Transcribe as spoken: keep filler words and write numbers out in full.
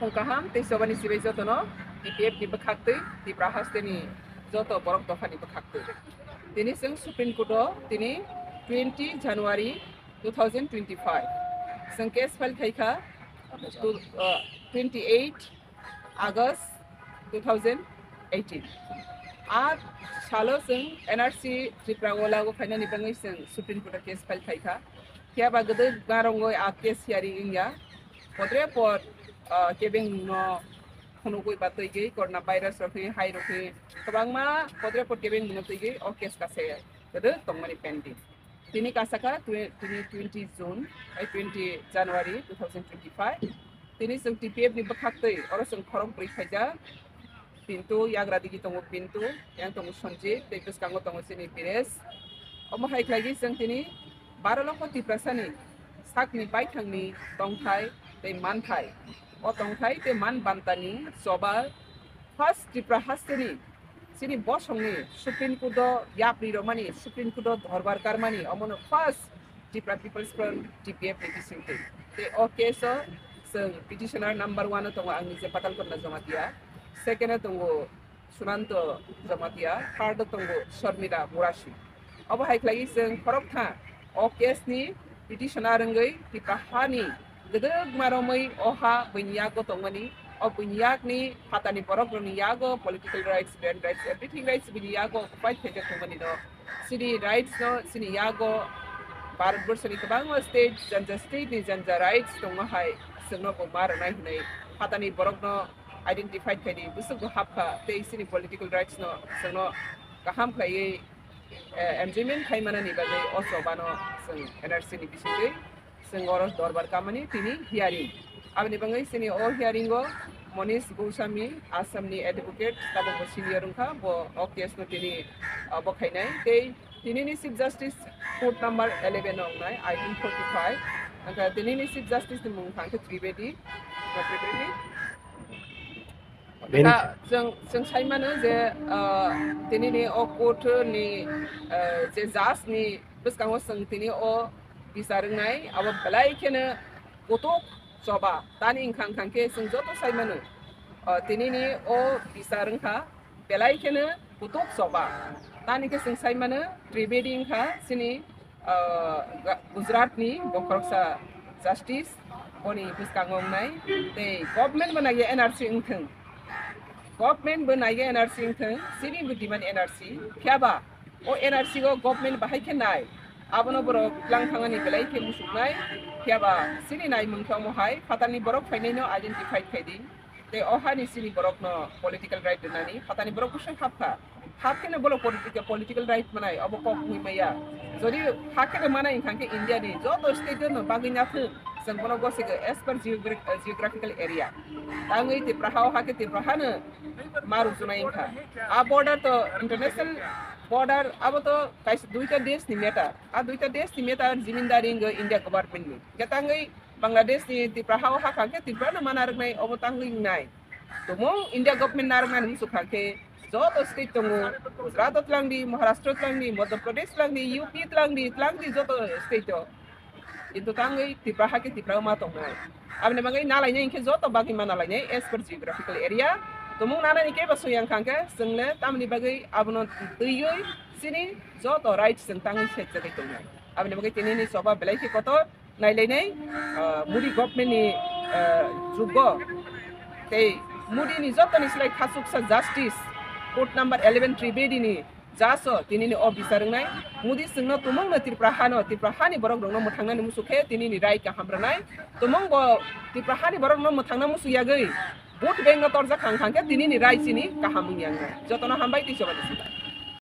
Phung kaham tei chobani sibai jotono T P F ni bwkhaktwi, Tipra hasteni joto borok dophani bwkhaktwi. Tini chwng Supreme Court o tini twenty January two thousand twenty-five chwng case file khaikha, tu-, uh, twenty-eight August two thousand eighteen. A salo chwng N R C Tripura o lagu khainani bagwi chwng Supreme Court o case file khaikha. Phiya ba gwdwk narwgwi a case hearing wngya. Podre pod, ah, kebengmungno phunugwi ba twigwi, corona virus rok khe, hai rok khe, kwbangma podre pod kebengmungno twigwi o case kasa ya kwdwk tongmani pending. Tini kasa kha twe-, tini twenty June, ai twenty January two thousand twenty-five. Tini chwng T P F ni bwkhaktwi oro chwng khorok bwrwi khaijak. Pintu, yagra digi tongo Pintu, yang tongo Sanjit, tei bwskango tongo chini Bires. Omo hai khlaigwi chwng tini baro lokho Tiprasani sakni baithangni tongthai tei manthai. O tongthai tei man bantani choba first Tripura hasteni chini bosongni Supreme Court o yapri romani, Supreme Court o dorbar karmani, omono first Tripura People's Front, T P F ni bisingtwi. Tei o case o chwng petitioner number one o tongo ang nije Patalkotna Jamatia, second o tongo Sunanto Jamatia, third o tongo Sharmila Murasi. Obo hai khlaiwi chwng khoroktham o case ni petitioner wngwi Tipra hani gwdwkma romwi o ha buini yago tongmani, o buini yakni phatani borok rokni yago political rights, land rights, everything rights buini yago fight khaijak tongmani no. Chini rights no chini yago Bharat Borso ni kwbangma state, janja state ni janja rights tongma hai chwngno bo ma rwnai hwnwi phatani borok no identify khaidi bwswk bo hapkha tei chini political rights no chwngno kaham khlaiwi, eh, enjoyment khai manani bagwi o chobano chwng N R C ni bisingtwi chwng oro dorbar kamani tini hearing. Aboni bagwi chini o hearing o Monish Goswami, Assam ni advocate, tabukbo senior wngkha, bo o case no tini, ah, bo khainai. Tei tinini Chief Justice court number eleven o wngnai, I two forty-five. Wngkha tinini Chief Justice ni mung wngkha khe Trivedi, Trivedi. Beni- Kha, chwng, chwng sai mano je, ah, tinini o court ni, ah, je judge ni bwskango chwng tini o bichar wngnai, abo belai kheno kutuk choba. Tani wngkha wngkha khe chwng joto sai mano, ah, tinini o bichar wngkha belai kheno kutuk choba. Tani khe chwng sai mano Trivedi wngkha chini ah, Ga-, Gujarat ni bokhoroksa justice, boni bwskango wngnai, tei government bo naiya N R C wngthwng, government bo naiya N R C wngthwng, chini bo demand N R C, phiya ba o N R C o government bahai khe nai, abono borok tlang thangani belai khe musuknai, phiya ba chini naimung khe omo hai phatarni borok phainai no identify khai di. Tei o hani chini borokno political right rwnani, phatani borok bwswk hapkha. Hap kheno borok political, political right manai, obo kok wngwi maya. Jodi hak kheno manai wngkha khe India ni joto state no bagwi nathung, chwng bono gosiko as per geogra-, geographical area. Tangwi Tipra hao hakhe Tipra hano ma rwchunai wngkha. A border to international border, abo to kaisa duita desh ni matter. A duita desh ni matter jimindari wngwi India government ni. Hwnkhe tangwi Bangladesh ni Tipra hao hakha khe Tripura no mana rwknai, obo tangwi wngnai. Tumung India government narwknani muchukha khe joto state tongo, Gujarat o twlangdi, Maharashtra o twlangdi, Madhya Pradesh twlangdi, U P twlangdi, twlangdi joto state o. Kintu tangwi Tipra hakhe Tipra ma tongnai. Aboni bagwi nalainai hinkhe joto bagwi ma nalainai as per geographical area. Tumung nanani kebo suyang kha hinkhe chwngle tamni bagwi abono twiwi chini joto rights chwng tangwi sejagwi tongnai. Aboni bagwi tinini choba belai khe kotor. Nailainai, ah, Modi government ni, ah, jugo tei Modi ni jotoni slai khachuksa justice court number eleven Trivedi ni judge o tinini o bichar wngnai. Modi chwngno tumungno Tripura hano, Tripura hani borok rokno mwthangnani muchuk khe tinini rai kaham rwnai. Tumung bo Tripura hani borok no mwthangna muchuk yagwi vote bank no torjak kha wngkha khe tinini rai chini kaham wngya wngnai. Jotono hambai tei chobani sida.